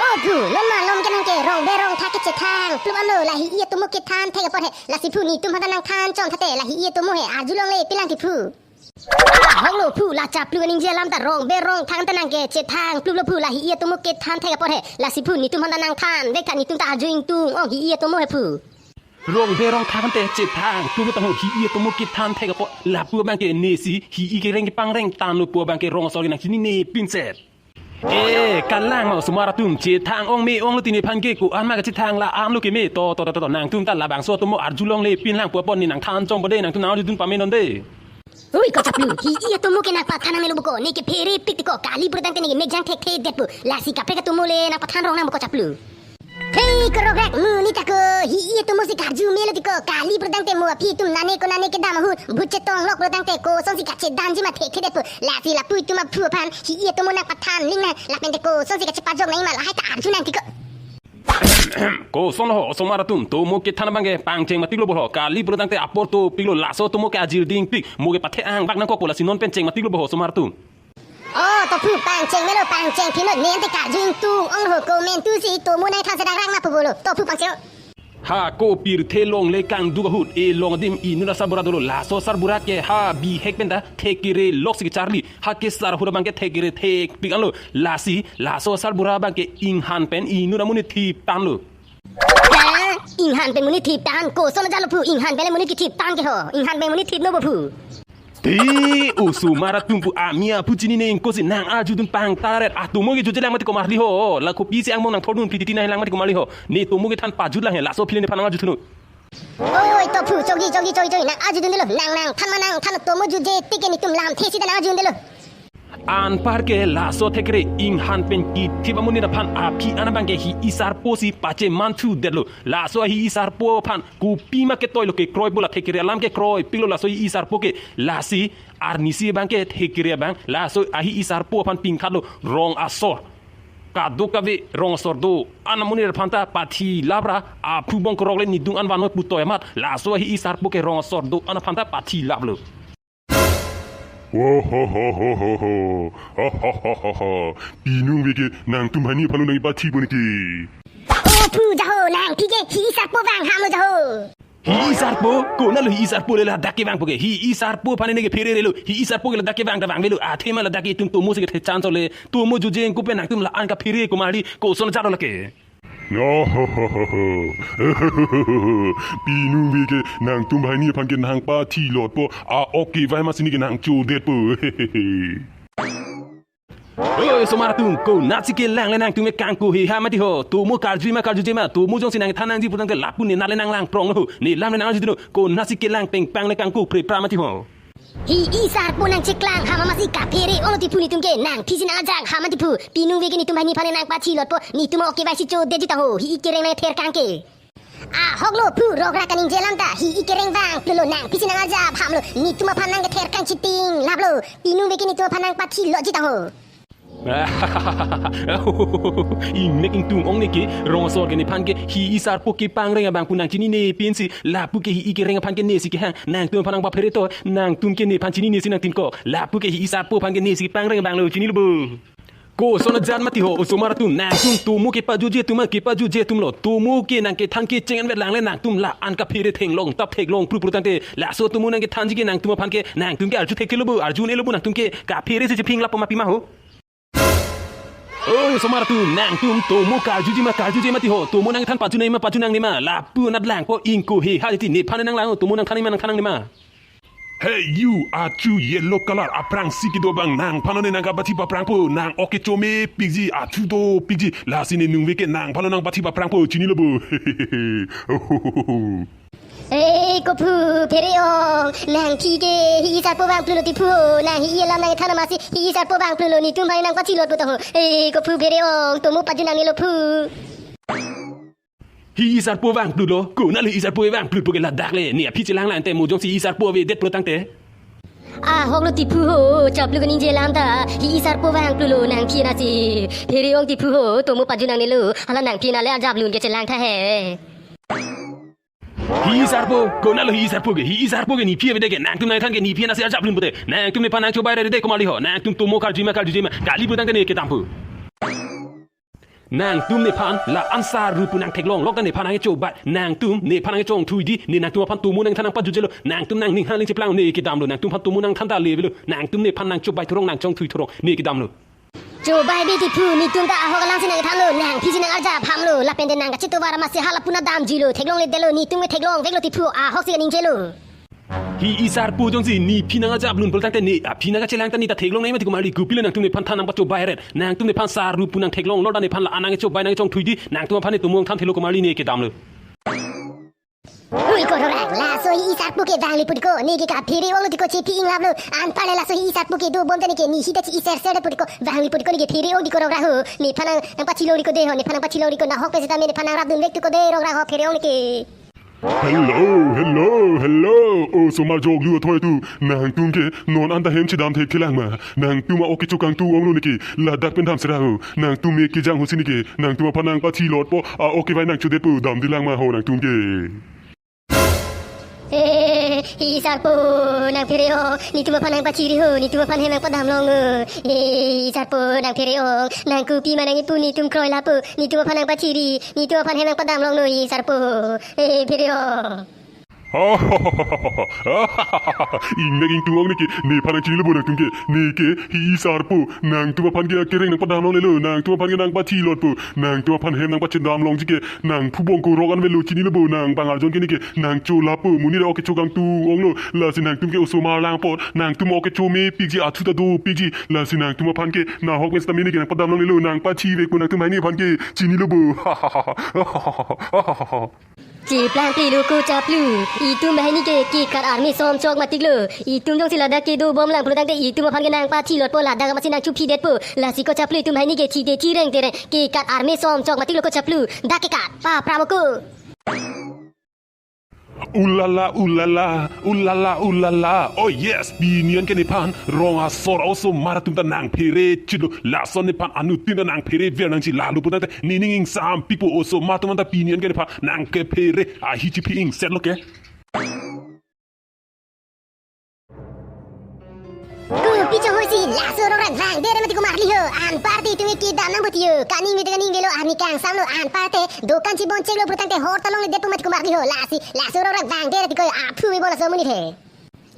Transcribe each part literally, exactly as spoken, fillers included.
Phu, non malom ke nang ke rong berong thak kechethang plup amlo, la hi-i atomo kethan thek apot he. Lasi phu netum aphan ta nangthan chom thate, la hi-i atomo he, arjulongle pilang ti phu. Ahok lo phu, la chaplu kaningje alam ta rong berong thak ta nang kechethang plup lo phu, la hi-i atomo kethan thek apot he. Lasi phu netum aphan ta nangthan vek tha, netum ta arju ingtung ong, hi-i atomo he phu. Rong berong thak ta chethang plup lo ta ho, hi-i atomo kethan thek apot, lapu abang ke nesi hi-i kereng kepangreng tanglo pu abang ke rong asor ke nangchinine pinset. Eh, kalang ma osomar atum, chethang ong me ong lo ti nephan ke, ko-an ma kachethang la-an lo ke me, to to to to, nangtum ta labangso atomo arjulongle pinlang pu apot ne nangthan chompo de, nangtum nang arjudun pame non de. Ui ko chaplu, hi-i atomo ke nangpathan nangne lo bo ko, ne kephere pik ti ko, kali pura tangte ne ke mekjang thekthe det pu, lasi kaprek atomo le nangpathan rong nang bo ko chaplu. Hei ko rogrek, monit ako, hi-i atomo si karju melo ti ko, kali pura tangte mo aphi atum nane ko nane kedam ahut, bhut chetong lok pura tangte kosonsi kachedanji ma thekthe det pu, lasi lapu itum aphu aphan hi-i atomo nangpathan ling nang, lapen te kosonsi kachepajok nangji ma, lahai ta arju nang ti ko. Koson ho osomar atum, tomo kethan abang ke pangcheng matik lo bo ho, kali pura tangte apor to pik lo, laso tomo ke ajir ding pik, mo ke pathe angbak nangkok pu, lasi non pen cheng matik lo bo ho osomar atum. Oh, to phu pangcheng melo, pangcheng phi melo, ne ante karju ingtung ong ho, komantu si tomo nangthan sedang rang ma pu bolo, to phu pangcheng. Ha ko pirthe longle kangduk ahut, e long adim inut asarbura dolo, laso sarbura ke ha bihek pen ta thekere lok si kecharli, ha kesar ahut abang ke thekere thekpik anlo, lasi laso sarbura abang ke inghan pen inut amonit thip tanglo. Ha? Inghan pen monit thip tang, koson ajat lo phu, inghan pen le monit kethip tang ke ho, inghan pen monit thip no bo phu. Te osomar atum pu, ami aphu chinine ingko si nang arjudun pangtaret, atomo ke juje lang mati komarli ho, la kopisi angmong nangthordun phi titi nang lang mati komarli ho, ne tomo kethan pajut lang he, laso aphi le nephan nang arjudun. Oi, to phu, chogi, chogi, chogi, chogi, nang arjudun delo, nang, nangthan ma nangthan, tomo juje tik ke netum lamthe sita nang arjudun delo. Anpar ke laso thekere inghan pen kethip amonit aphan aphi an abang ke hi-i sarpo si pachemanthu detlo. Laso hi-i sarpo aphan kopima ketoi lo, kekroi pu, la thekere alam kekroi pik lo laso hi-i sarpo ke, lasi arnisi abang ke thekere abang laso hi-i sarpo aphan pingkhat lo rong asor. Kadokave rong asor do-an amonit aphan ta pathi lapra, aphu bong krok le nidung an vanoi putoi amat, laso hi-i sarpo ke rong asor do-an aphan ta pathi laplo. Wo ho ho ho ho ho. Ha ha ha ha ha. Pinung veke nangtum hani aphan lo nangpathi pon ke. O phu jaho, nangphi ke hi-i sarpo vang ham lo jaho. Hi-i sarpo, konat lo hi-i sarpo le ladak kevangpo ke. Hi-i sarpo aphan ne kephere relo. Hi-i sarpo ke ladak kevang ta vangvelo. Athema ladak ke itum tomo si kethe chance le. Tomo juje ingko pen nangtum la-an kaphere komarli, koson ajat lo lake. Pinung veke nangtum hani aphan ke nangpathi lotpo, a-ok kevai masi ne ke nangchodetpo. Oi osomar atum, konatsi kelang le nangtum me kangko he ha mati ho. Tomo karju ma karjuje ma, tomo jongsi nangthan nangji putangte lapu ne nat le nanglang prong ho. Ne lam le nang arjudun, konatsi kelang pengpang le kangko prepra mati ho. Hi-i sarpo nangcheklang ham masi kaphere ong lo ti phu netum ke, nangphi si nang ajak ham ti phu. Pinung veke netum hani aphan nangpathi lotpo, netum a-ok kevai si chodetji tang ho, hi-i kereng nangther kang ke. Ahok lo phu, rokra kaningje alam ta hi-i kereng vangplu lo, nangphi si nang ajak ham lo, netum aphan nangkether kang chiting lap lo. Pinung veke netum aphan nangpathi lotji tang ho. Ingnek ingtung ong ne ke, rong asor ke nephan ke hi-i sarpo kepangreng abang pu nangchinine pinsi, lapu ke hi-i kereng aphan ke nesi kehang, nangtum aphan nangpaphere to, nangtum ke nephan chinine si nangtinkok, lapu ke hi-i sarpo aphan ke nesi kepangreng abang lo, chinilo bo. Koson ajat mati ho osomar atum, nangtum tomo kepajuje atum ma kepajuje atum lo, tomo ke nangkethan kecheng anvet lang le nangtum la-an kaphere theklong tap theklong pru pru tangte, laso tomo nangkethanji ke nangtum aphan ke, nangtum ke arju thekthelo bo, arju-un-elo bo, nangtum ke kaphere si chephinglap ma pima ho. Oi osomar atum, nangtum tomo karjuji ma karjuje mati ho, tomo nangthan pajun nangji ma pajun nangne ma, lapu anat langpo, ingko he ha ti nephan nanglang, tomo nangthan nangji ma nangthan nangne ma. Hey you, achu yellow color aphrangsi kedo abang, nangphan lo ne nangkapathi paprangpo, nang-ok kechomepikji, achu dopikji, lasi ne nung veke nangphan lo nangpathi paprangpo, chinilo bo. Ei, ko phu, phere ong, nangphi ke hi-i sarpo vangplu lo ti phu, nang hi-i alam nangthan masi, hi-i sarpo vangplu lo, netum aphan nangpathi lotpo tang ho. Ei, ko phu, phere ong, tomo pajun nangnelo phu. Hi-i sarpo vangplu lo, konat lo hi-i sarpo vangplupo ke ladak le, ne aphi chelang lang te mo jongsi hi-i sarpo avedetpo tangte. Ahok lo ti phu ho, chaplu kaningje alam ta, hi-i sarpo vangplu lo nangphi anat si. Phere ong ti phu ho, tomo pajun nangnelo, hala nangphi anat le ajap lun ke chelang tha he. Hi-i sarpo, konat lo hi-i sarpo ke, hi-i sarpo ke nephi avedet ke, nangtum nangthan ke nephi anat si ajap lun pute, nangtum nephan nangchobai rere de komarli ho, nangtum tomo karju ma karjuje ma, kali putangte ne kedam phu. Nangtum nephan la answer ru pu nangtheklong lok ta nephan nangkechobai. Nangtum nephan nangkechongthui di, ne nangtum aphan tomo nangthan nangpajutjelo. Nangtum nangning hangling cheplang ne kedamlo. Nangtum aphan tomo nangthan ta levelo. Nangtum nephan nangchobai thurong nangchongthui thurong ne kedamlo. Chobai bi tiphu, netum ta ahok alang si nangthanlo, nangphi si nang-arjap hamlo, lapen de nangkachetovar amatsi hala puna damjilo, theklongledetlo, netum ke theklongveklo tiphu, ahok si kaningjelo. Hi isarpo jongsi nephi nang-arjap lun pulotangte ne aphi nangkachelang ta ne ta theklong nai mati komarli, kopilo nangtum nephan than nangpachobai ret. Nangtum nephan answer ru pu nangtheklong lok ta nephan la-an nangkechobai nangkechongthui di, nangtum aphan ne tomo nangthan thelo komarli ne kedamlo. Ui ko rorang, laso hi isarpo ke vangli pu tiko, ne ke kaphere onglo tiko chephi inglaplo, anparle laso hi isarpo ke dobom ta ne ke ne hi ta chi iserser de pu tiko, vangli pu tiko ne ke phere ong tiko rorang ho, nephan nang, nangpachilong tiko de ho, nephan nangpachilong tiko, nahok pen sitame nephan nangrapdunvek tiko de rorang ho, phere ong ne ke. Hello, hello, hello. Osomar joklu athoi atum, nangtum ke non anta hem chedam thekthelang ma? Nangtum a-ok kecho kangtung onglo ne ke, ladak pen dam sera ho. Nangtum me kejang ho si ne ke, nangtum aphan nangpathilotpo, a-ok kevai nangchodetpo, damdelang ma ho nangtum ke. Eh, hi isarpo, nangphere ong, netum aphan nangpachiri ho, netum aphan hem nangpadamlonglo. Eh, hi isarpo, nangphere ong, nang kopi ma nangkipu, netum kroi lapu, netum aphan nangpachiri, netum aphan hem nangpadamlonglo, hi isarpo. Eh, phere ong. Ingnek ingtung ong ne ke, nephan nangchinilo bo nangtum ke, ne ke hi isarpo, nangtum aphan ke akereng nangpadamlonglelo, nangtum aphan ke nangpachilotpo, nangtum aphan hem nangpachedamlongji ke, nang phubong korok an velo chinilo bo, nang bang arjon ke ne ke, nangcho lapu, monit a-ok kecho kangtung onglo, lasi nangtum ke osomar lang apot, nangtum ok kecho mepikji, athu ta dopikji, lasi nangtum aphan ke, nahok pen sitame ne ke nangpadamlonglelo, nangpachivekpo nangtum hai nephan ke, chinilo bo. Cheplang pilo ko chaplu, itum banghini ke, ke kat army som chok matiklo. Itum jongsi ladak kedobom lang pulotangte itum aphan ke nangpathilotpo, ladak amatsi nangchophidetpo. Lasi ko chaplu itum banghini ke thite thireng tereng, ke kat army som chok matiklo ko chaplu. Dak ke kat, papra mo ko. Ulala, ulala, ulala, ulala. Oh yes, pini an ke nephan rong asor osomar atum ta nangphere chitlo, lason nephan anuttin ta nangphere ver nangji, lalu putangte nening ingsampikpo, osomar atum ta pini an ke nephan nangkephere ahi chiphi ingsetlo ke. Kopi chonghoi si laso rorang vangver mati komarli ho, anparte itum ke kedam nangpo tiyo, kaningve kaningvelo, arni kangsamlo, anparte dokan chiboncheklo putangte hor ta longledetpo mati komarli ho, lasi laso rorang vangver tiko, aphu me bo laso amonit he.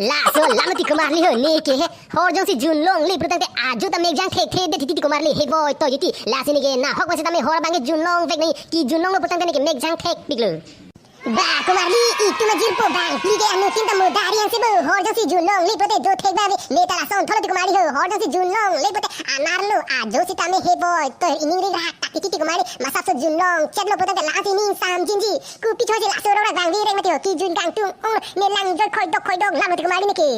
Laso alam mati komarli ho, ne ke he, hor jongsi junlongle putangte ajo ta mekjang thekthedet titi komarli, hevoi toi titi, lasi ne ke nahok pen sitame hor abang ke junlongvek nai, kejunlonglo putangte ne ke mekjang thekpiklo. Ba komarli, itum ajirpo bang, pli ke anuttin ta mo dari yang sebo, hor jongsi junlongle pute do thek ba ve, ne ta lason tholo ti komarli ho, hor jongsi junlongle pute anarlo, ajo sitame hevoi toi, ining ring rak tak titi komarli, masapso junlongchetlo putangte lasi ning samjinji. Kopi chonghoi si laso rorang vangver mati ho, kejun kangtung ong, ne lang joi khoidok khoidok lam mati komarli ne ke.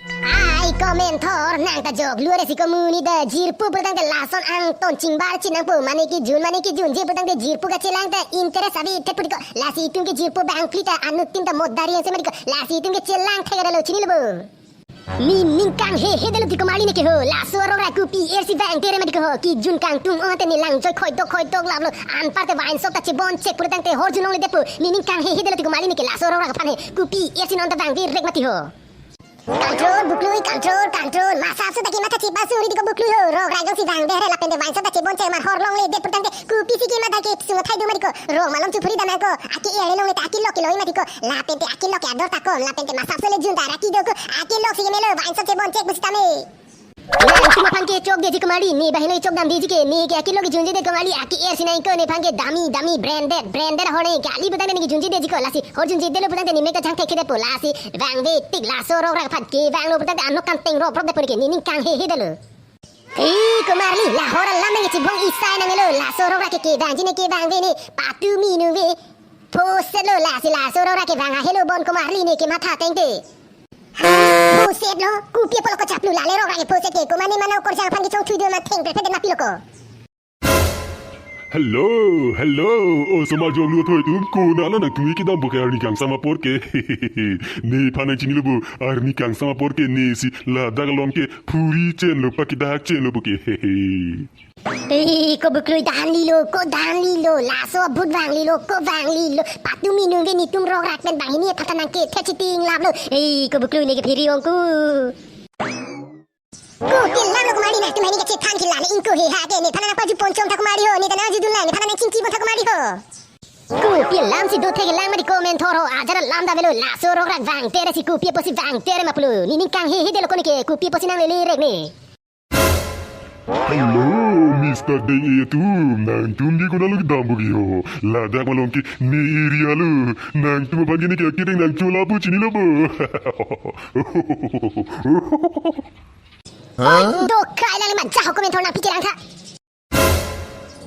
Ai komenthor nang ta joklu are si ko, monit ta jirpo putangte lason angton chingbar chinangpo, mane kejun mane kejunje putangte jirpo kachelang ta interest ave thet putiko, lasi itum ke jirpo bang pli ta anuttin ta mo dari yang se matiko, lasi itum ke chelang thekdetlo chinilo bo. Nening kanghehedetlo ti komarli ne ke ho, laso rorang kopi er si vangver mati ko ho, kejun kangtung ong ante ne lang joi khoidok khoidok laplo, anparte vainsot ta chibonchek putangte hor junlongledetpo, nening kanghehedetlo ti komarli ne ke laso rorang aphan he, kopi er si non ta vangver mati ho. Control, Buklui, control, control. Masapso ta kematha chepasu ri tiko Buklui ho. Rorang jongsi vangver lapen de vainsot ta chibonchek mar hor longledet putangte kopi si kematha ke sungo thai do matiko. Rong malom chuphuri dam nangko. Ake er longle ta akilok keloi matiko. Lapen te akilok ke ador ta kom. Lapen te masapso le jun ta raki do ko. Akilok si kemelo vainsot chibonchek pusitame. Nangtum aphan ke chokdeji komarli, ne banghini chokdamdeji ke, ne ke akilok kejunjedet komarli, ake er si nangko, nephan ke dami dami branded branded ahor ne kali putangte ne kejunjedeji ko, lasi hor junjedetlo putangte ne mek ta jang thekthedetpo, lasi vangve tik laso rorang aphan, kevanglo putangte anok kanteng roprop detpo ne ke, nening kanghehedetlo. He komarli, la hor alam nang chibong isai nanglo, laso rorang ke kevangji ne kevangve ne, patumi nungve, phosetlo, lasi laso rorang kevang ahelo bon komarli ne kematha tengte. Phosetlo, kopi apotlo ko chaplu, lale rorang ke phoset ke, komane mane okorjang aphan kechongthui do ma thengpre phe de ma pilo ko. Hello, hello, osomar joklu athoi atum, konatlo nangtum kedampo ke arni kangsam apor ke. Nephan nangchinilo bo, arni kangsam apor ke ne si ladak along ke phuri chenlo, pakidak chenlo po ke. Ei, ko Buklui danlilo, ko danlilo, laso abhut vanglilo, ko vanglilo, patumi nungve netum rokrak pen banghini aphan ta nangkethe chiting laplo. Ei, ko Buklui ne ke phiri ongku. Ko kelang lo komarli, nangtum banghini kachethan kelang le ingko he ha ke, nephan nangpajut ponchong tha komarli ho, ne ta nangju Chi bangtha komat di ho. Kopi alam si do thek lang mati ko mentor ho, ajar alam ta avelo, laso rongrak vangtere si kopi apotsi vangtere ma pulo. Nening kanghe he delo kone ke, kopi apotsi nanglelerek ne. Hello, Mister Deng-e atum, nangtum ke konat along kedam bugi ho. Ladak malom ke ne area lo. Nangtum aphan ke ne ke akireng nangchola pu chinilo bo. Oi, dokai lang le maja ho komentor nangpi kelang tha.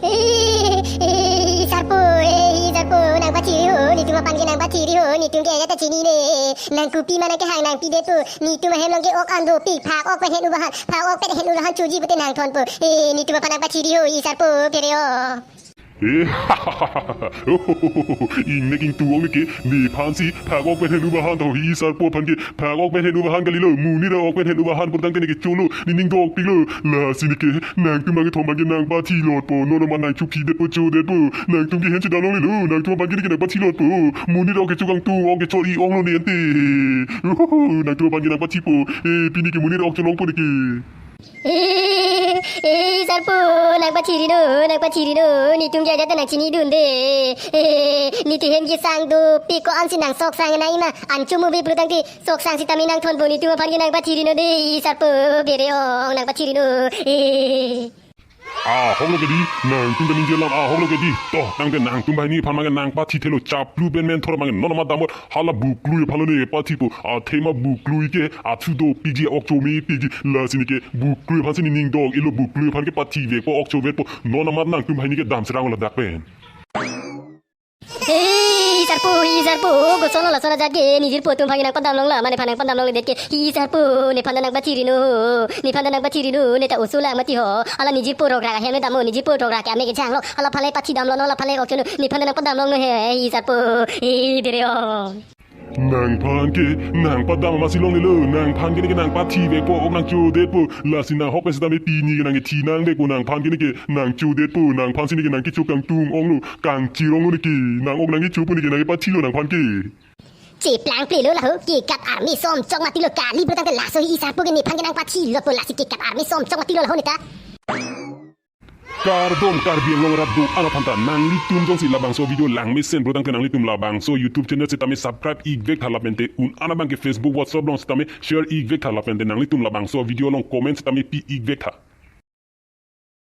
Eh, eh, sarpo, eh, sarpo, nangpachiri ho, netum aphan ke nangpachiri ho, netum ke ajat ta chinine, nang kopi ma nangkehang nangpidet po, netum ahem along ke ok an dopik, phak ok pen hen ubahan, phak ok pen hen ubahan choji pute nangthon po, eh, netum aphan nangpachiri ho, eh, sarpo, phere ho. Eh, ingnek ingtu ong ne ke, nephan si phak ok pen hen ubahan tho, eh, sarpo aphan ke, phak ok pen hen ubahan kalilo, monit ok pen hen ubahan pulotangte ne ke cholo, nening dokpiklo, lasi ne ke, nangtum abang kethom abang ke nangpathilot po, non amat nangchuphidet po, chodet po, nangtum ke hen chedam longlelo, nangtum aphan ke ne ke nangpathilot po, monit ok kecho kangtung, ok kechor-i onglo ne ante, nangtum aphan ke nangpathi po, eh, pini ke monit ok cholong po ne ke. Eh, eh, sarpo, nangpachiri no, nangpachiri no, netum ke ajat ta nangchinidunde. Eh, netum ahem kesang dopik ko-an si nangsoksang nai ma, an chomu be pulotangte, soksang sitame nangthon po, netum aphan ke nangpachiri no de, eh, sarpo, phere ong, nangpachiri no. Eh. Ahok lo ke di, nangtum kaningje alam ahok lo ke di. To, tangte nangtum banghini aphan abang ke nangpathithelo, chaplu pen mentor abang ke non amat damot, hala Buklui aphan lo ne pathi po, athema Buklui ke, athu dopikji, ok chomepikji, lasi ne ke Buklui aphan si nening dok-ilo, Buklui aphan ke pathivek po, ok chovet po, non amat nangtum banghini ke dam serang ladak pen. He, sarpo, he, sarpo, kosonlo lason ajat ke, nejirpo atum aphan ke nangpadam longlo, mane aphan nangpadam longledet ke, he, sarpo, nephan ta nangpachiri no, nephan ta nangpachiri no, ne ta oso lang mati ho, hala nejirpo rongrak ahem le damlo, nejirpo rongrak ke ame kejanglo, hala aphan le pathi damlo, non hala aphan le ok chono, nephan ta nangpadam longlo he, he, sarpo, he, phere ong. Nangphan ke, nangpadam amatsi longlelo, nangphan ke ne ke nangpathivek po, ok nangchodet po, lasi nang ahok pen sitame pini ke nangkethi nangvek po, nangphan ke ne ke nangchodet po, nangphan si ne ke nangkecho kangtung onglo, kangchir onglo ne ke, nang ok nangkecho po ne ke nangkepathilo nangphan ke. Cheplang plelo laho, kekat arme som chok matilo kali pulotangte laso he sarpo ke nephan ke nangpathilot po lasi kekat arme som chok matilo laho ne ta. Kardom Karbi Anglong rat do-an aphan ta, nanglitum jongsi labangso video langmesen pulotangte nanglitum labangso YouTube channel sitame subscribe-ikvek tha lapente un-an abang ke Facebook WhatsApp along sitame share-ikvek tha lapente nanglitum labangso video along comment sitame pi-ikvek tha.